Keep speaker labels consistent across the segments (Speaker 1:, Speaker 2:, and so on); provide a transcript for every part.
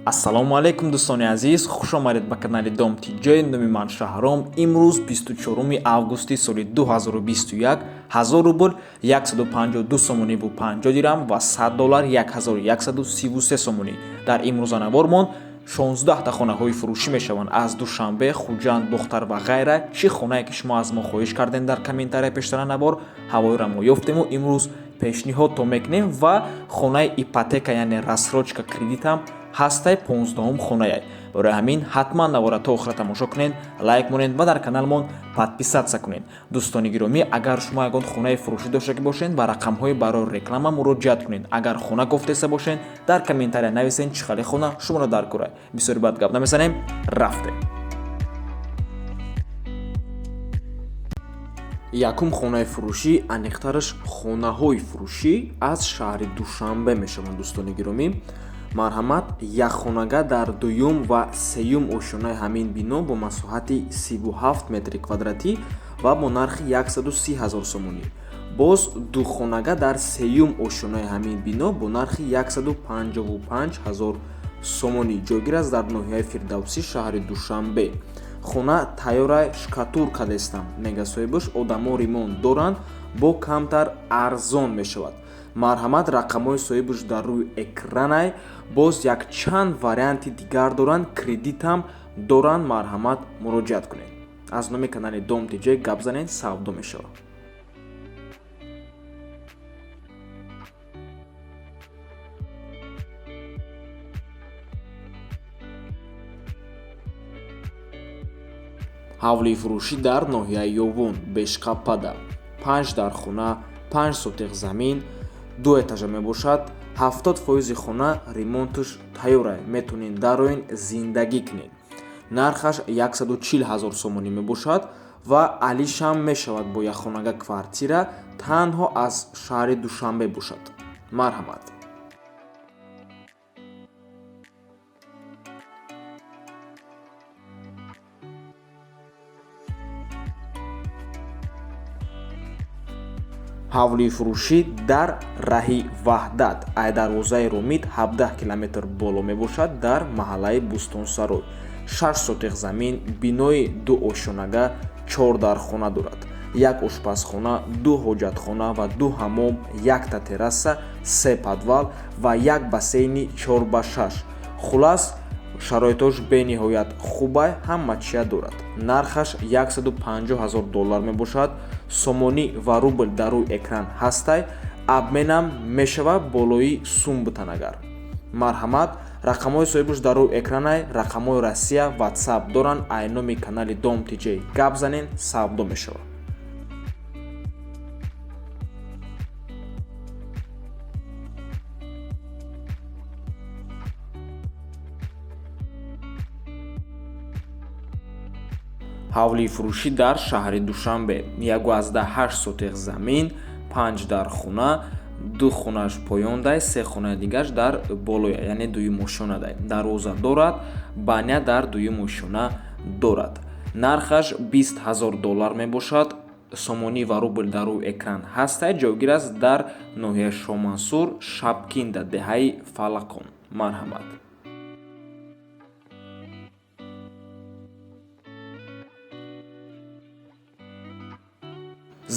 Speaker 1: Ассалому алайкум, дӯстони азиз, хуш омадед ба канали Дом Тиҷой. Номи ман Шаҳром. Имрӯз 24 августи соли 2021, 1000 рубл 152 сомониву 50 дирам ва 100 доллар 1133 сомонӣ. Дар имрӯза навормон 16та хонаҳои фурӯшӣ мешаванд аз Душанбе, Хуҷанд, Бохтар ва ғайра. Чӣ хонае ки шумо аз мо хоҳиш кардем дар комментария пештара навор, ҳавоиро мо ёфтему имрӯз пешниҳод то мекунем. Ва хонаи ипотека, яъне рассрочка, кредитам ҳастай, 15-ум хонаяй. Барои ҳамин ҳатман навора то охира тамошо кунед, лайк монед ва дар каналмон подписаться кунед. Дӯстони гиромӣ, агар шумо ягон хонаи фурӯшӣ доштагӣ бошед, ба рақамҳои барои реклама муроҷиат кунед. Агар хона гуфтеста бошед, дар комментария нависед, чӣ хеле хона шуморо дар кора. Бисёри бад гап намезанем, рафтем. Якум хонаи фурӯшӣ, аниқтараш хонаҳои фурӯшӣ аз шаҳри Душанбе мешаванд. Дӯстони гиромӣ, марҳамат. Якхонага дар дуюм ва сеюм ошёнаи ҳамин бино бо масоҳати 37 метри квадратӣ ва бо нархи 130 ҳазор сомонӣ. Боз духонага дар сеюм ошёнаи ҳамин бино бо нархи 155 ҳазор сомонӣ, ҷойгир аст дар ноҳияи Фирдавсӣ, шаҳри Душанбе. Хона тайёра, штукатур кадестам, мега соҳибаш, одамо ремонт доранд, бо камтар арзон мешавад. Марҳамат, рақамҳои соҳибаш дар рӯи экранай. Боз якчанд варианти дигар доранд, кредитам доранд. Марҳамат, муроҷиат кунед. Аз номи канали Дом Тиҷой гап занед, савдо мешавад. Ҳавлии фурӯшӣ дар ноҳияи Ёвун, Бешқаппада, панҷ дар хона, 5 сотиқ замин, ду этажа мебошад. 70% хона ремонташ тайёра, метавонед дароен, зиндагӣ кунед. Нархаш 140 ҳазор сомонӣ мебошад ва алишам мешавад. Бо якхонага квартира танҳо аз шаҳри Душанбе бошад. Марҳамат. Ҳавлии фурӯшӣ дар раҳи Ваҳдат, ай дарвозаи Ромит 17 километр боло мебошад, дар маҳаллаи Бӯстонсарой. 6 сотиқ замин, бинои дуошёнага, чор дархона дорад, як ошпазхона, ду ҳоҷатхона ва ду ҳаммом, якта терраса, се подвал ва як бассейни 4 ба 6. Хулас, шароитош бениҳоят хубай, ҳама чия дорад. Нархаш 150 ҳазор доллар мебошад. Сомонӣ ва рубл дар рӯи экран ҳастай, обменам мешавад болои сум бутанагар. Марҳамат, рақамҳои соҳибаш дар рӯи экранай, рақамҳои Россия, Ватсап доранд. Ай номи канали Дом Тиҷей гап занен, савдо мешавад. Ҳавлии фурӯшӣ дар шаҳри Душанбе, 1,8 сотиқ замин, панҷ дар хона, ду хонааш поёндай, се хонаи дигараш дар болоя, яъне дуюм ошёнадай. Дарвоза дорад, баня дар дуюм ошёна дорад. Нархаш 20 ҳазор доллар мебошад. Сомонӣ ва рубл дар рӯи экран ҳастай. Ҷойгир аст дар ноҳияи Шомансур, Шабкинда, деҳаи Фалакон. Марҳамат.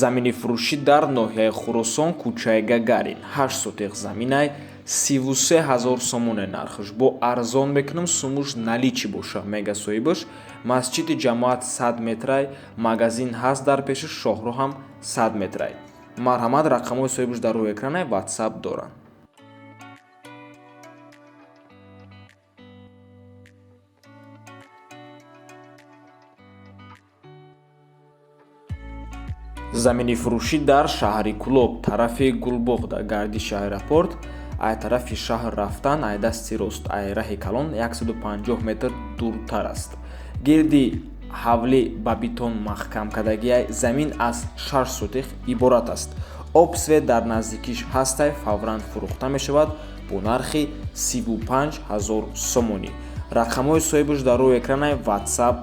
Speaker 1: Замини фурӯшӣ дар ноҳияи Хуросон, кӯчаи Гагарин, 8 сотиқ заминай, 33 ҳазор сомоне нархаш, бо арзон мекунам, сумуш наличный боша, мега соҳибаш. Масҷиди ҷамоат 100 метрай, магазин ҳаст дар пеши, шоҳроҳ ҳам 100 метрай. Марҳамат, рақамҳои соҳибаш дар рӯи экранай, Ватсап доранд. Замини фурӯшӣ дар шаҳри Кӯлоб, тарафи Гулбоғда, гардиши аэропорт, ай тарафи шаҳр рафтан, ай дасти рост, ай раҳи калон 150 метр дуртар аст. Гирди ҳавлӣ ба бетон маҳкам кардагиай. Замин аз 6 сотих иборат аст. Об, свет дар наздикиш ҳастай. Фавран фурӯхта мешавад бо нархи 35 ҳазор сомонӣ. Рақамҳои соҳибаш дар рӯи экранай, Ватсап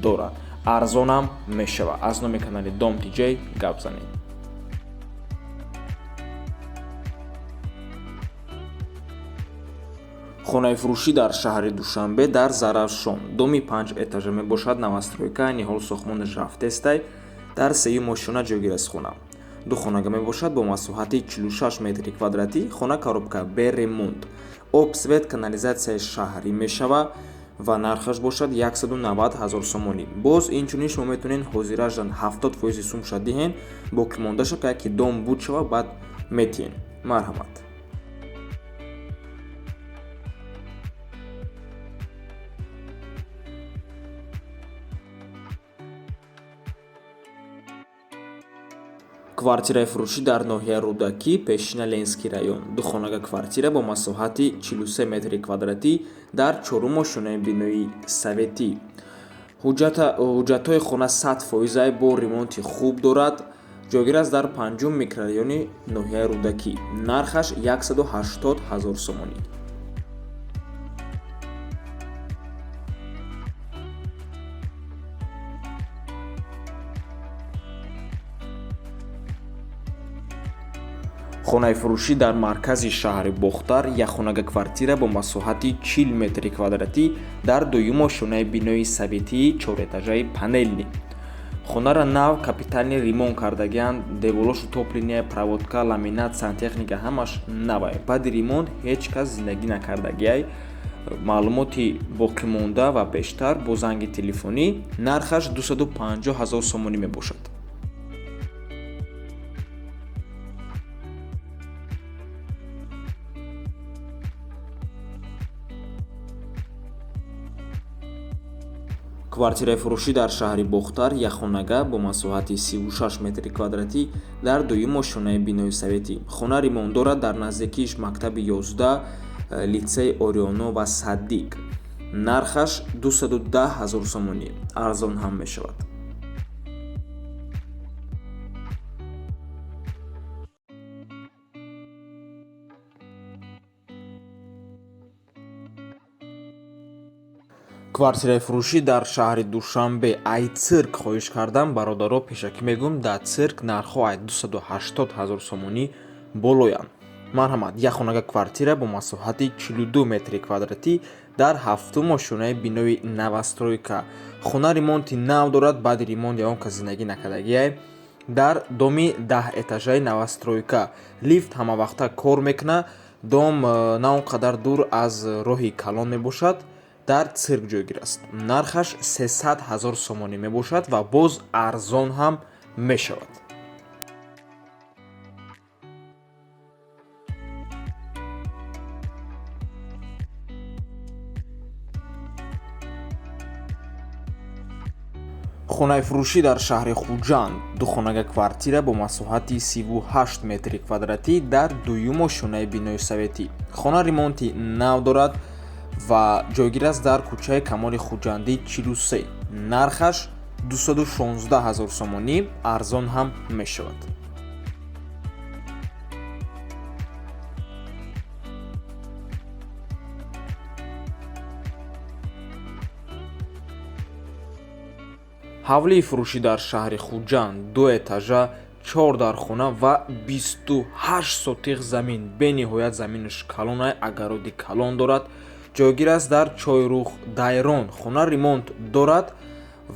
Speaker 1: дорад. Арзонам мешавад. Аз номи канали Дом Тиҷей гап занед. Хонаи фурӯшӣ дар шаҳри Душанбе дар Зарафшон, доми 5 этажа мебошад, новостройка, айни ҳол сохтмонаш рафтестай, дар сеюм ошёна ҷойгир аст хона. Ду хонага мебошад бо масоҳати 46 метри квадратӣ, хона коробка бе ремонт, об, свет, канализатсияи шаҳрӣ мешава ва нархаш бошад 190 ҳазор сомонӣ. Боз инчунин шумо метавонед ҳозираждан 70% сумша диҳен, боқимондаша ки дом буд шава, баъд метиҳен. Марҳамат. Квартираи фурӯшӣ дар ноҳияи Рӯдакӣ, пешина Ленский район. Ду хонага квартира бо масоҳати 43 метри квадратӣ дар чорум ошёнаи бинои советӣ. Ҳуҷҷатҳои хона 100% бо ремонти хуб дорад. Ҷойгир аст дар панҷум микрорайони ноҳияи Рӯдакӣ. Нархаш 180 ҳазор сомонӣ. Хонаи фурӯшӣ дар маркази шаҳри Бохтар, якхонага квартира бо масоҳати 40 метри квадратӣ дар дуюм ошёнаи бинои советии чорэтажаи панелни. Хонара нав капитальный ремонт кардагианд, деволошу топлиния, проводка, ламинат, сантехника ҳамаш навай. Баъди ремонт ҳеҷ кас зиндагӣ накардагиай. Маълумоти боқимонда ва бештар бо занги телефонӣ. Нархаш 250 ҳазор сомонӣ мебошад. Квартираи фурӯшӣ дар шаҳри Бохтар, якхонага бо масоҳати 36 метри квадратӣ дар дуюм ошёнаи бинои советӣ. Хона ремонт дорад, дар наздикиш мактаби 11, литсеи Ориёно ва Саддик. Нархаш 210 ҳазор сомонӣ, арзон ҳам мешавад. Квартираи фурӯшӣ дар шаҳри Душанбе, ай цирк хоҳиш кардам, бародаро, пешакӣ мегӯм, дар цирк нархҳо ай 280 ҳазор сомонӣ болоянд. Марҳамат, якхонага квартира бо масоҳати 42 метри квадратӣ дар ҳафтум ошёнаи бинои новостройка. Хона ремонти нав дорад, баъди ремонт ягон кас зиндагӣ накардагиай. Дар доми 10 этажаи новостройка лифт ҳамавақта кор мекунад. Дом на он қадар дур аз роҳи калон мебошад, дар цирк ҷойгир аст. Нархаш 300 ҳазор сомонӣ мебошад ва боз арзон ҳам мешавад. Хонаи фурӯшӣ дар шаҳри Хуҷанд, ду хонага квартира бо масоҳати 38 метри квадратӣ дар дуюм ошёнаи бинои советӣ. Хона ремонти нав дорад ва ҷойгир аст дар кӯчаи Камоли Хуҷандӣ 43. Нархаш 216 ҳазор сомонӣ, арзон ҳам мешавад. Ҳавлии фурӯшӣ дар шаҳри Хуҷанд, ду этажа, 4 дархона ва 28 сотиқ замин. Бениҳоят заминаш калонай, агароди калон дорад. Ҷойгир аст дар Чойрух Дайрон. Хона ремонт дорад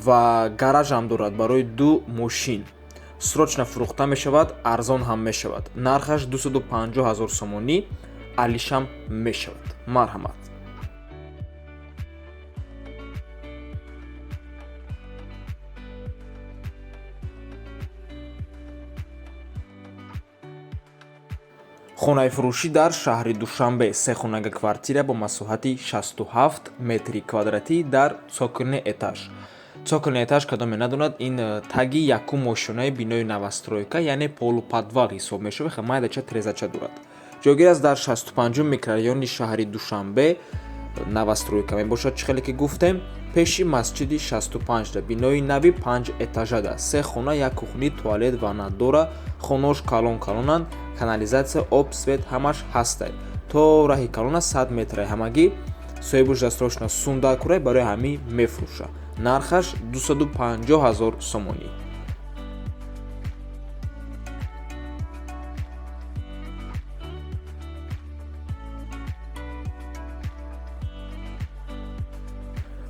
Speaker 1: ва гаражам дорад барои ду мошин. Срочно фурӯхта мешавад, арзон ҳам мешавад. Нархаш 250 ҳазор сомонӣ, алишам мешавад. Марҳамат. Хонаи фурӯшӣ дар шаҳри Душанбе, се хонага квартира бо масоҳати 67 метри квадратӣ дар цокольный этаж. Цокольный этаж кадоме надонад, ин таги якум ошёнаи бинои новостройка, яъне полуподвал ҳисоб мешавад, майдача трезача дорад. Ҷойгир аст дар 65 микрорайони шаҳри Душанбе, новостройка мебошад, чӣ хеле ки гуфтем, пеши масҷиди 65 да, бинои нави 5 этажада, се хона, як кухни, туалет, ванна дора, хонаош калон калонанд, канализатсия, об, свет ҳамаш ҳастай. То раҳи калона 100 метрай ҳамагӣ. Соҳибуш дастрошна сундакурай, барои ҳамин мефурӯша. Нархаш 250 ҳазор сомонӣ.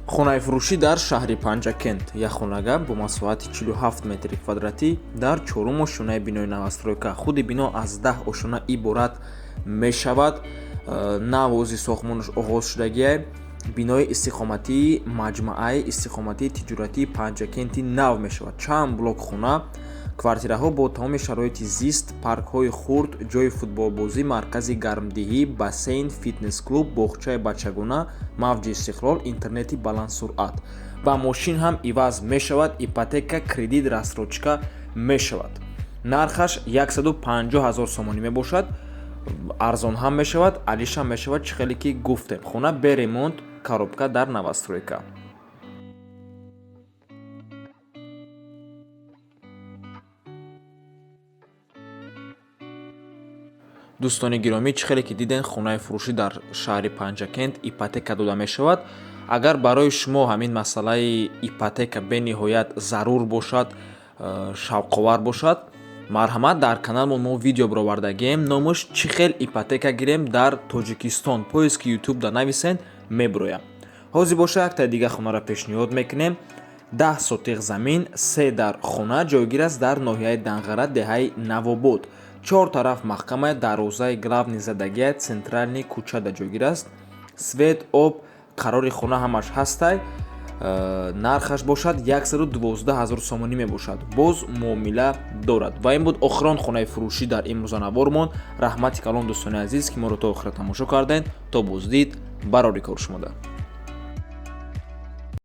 Speaker 1: Хонаи фурӯшӣ дар шаҳри Панҷакент, як хонага бо масоҳати 47 метри квадратӣ дар чорум ошёнаи бинои новостройка. Худи бино аз 10 ошёна иборат мешавад. Навози сохтмонаш оғоз шудагиай. Бинои истиқоматии маҷмааи истиқоматии тиҷоратии Панҷакенти нав мешавад. Чанд блок хона, квартираҳо бо тамоми шароити зист, паркҳои хурд, ҷойи футболбозӣ, маркази гармдиҳӣ, бассейн, фитнес-клуб, боғчаи бачагона, мавҷи истиқлол, интернети баландсуръат. Ба мошин ҳам иваз мешавад, ипотека, кредит, рассрочка мешавад. Нархаш 150 000 сомонӣ мебошад. Арзон ҳам мешавад, алиш ҳам мешавад, чӣ хеле ки гуфтем. Хона бе ремонт, коробка дар новостройка. Дӯстони гиромӣ, чӣ хеле ки диден, хонаи фурӯшӣ дар шаҳри Панҷакент ипотека дода мешавад. Агар барои шумо ҳамин масъалаи ипотека бениҳоят зарур бошад, шавқовар бошад, марҳамат, дар каналмон мо видео баровардагием, номаш «Чӣ хел ипотека гирем дар Тоҷикистон». Поиски Ютуб да нависен, мебироям. Ҳозир боша яктаи дига хонаро пешниҳод мекунем. 10 сотиқ замин, се дар хона ҷойгир аст дар ноҳияи Данғара, деҳаи Навобод. Чор тараф маҳкама, дарвозаи главный задагия, центральный кӯчада ҷойгир аст. Свет, об, қарори хона ҳамаш ҳастай. Нархаш бошад 112 000 сомонӣ мебошад, боз муомила дорад. Ва ин буд охирон хонаи фурӯшӣ дар имрӯза навормон. Раҳмати калон, дӯстони азиз, ки моро то охира тамошо кардед. То боздид, барори кор шумода.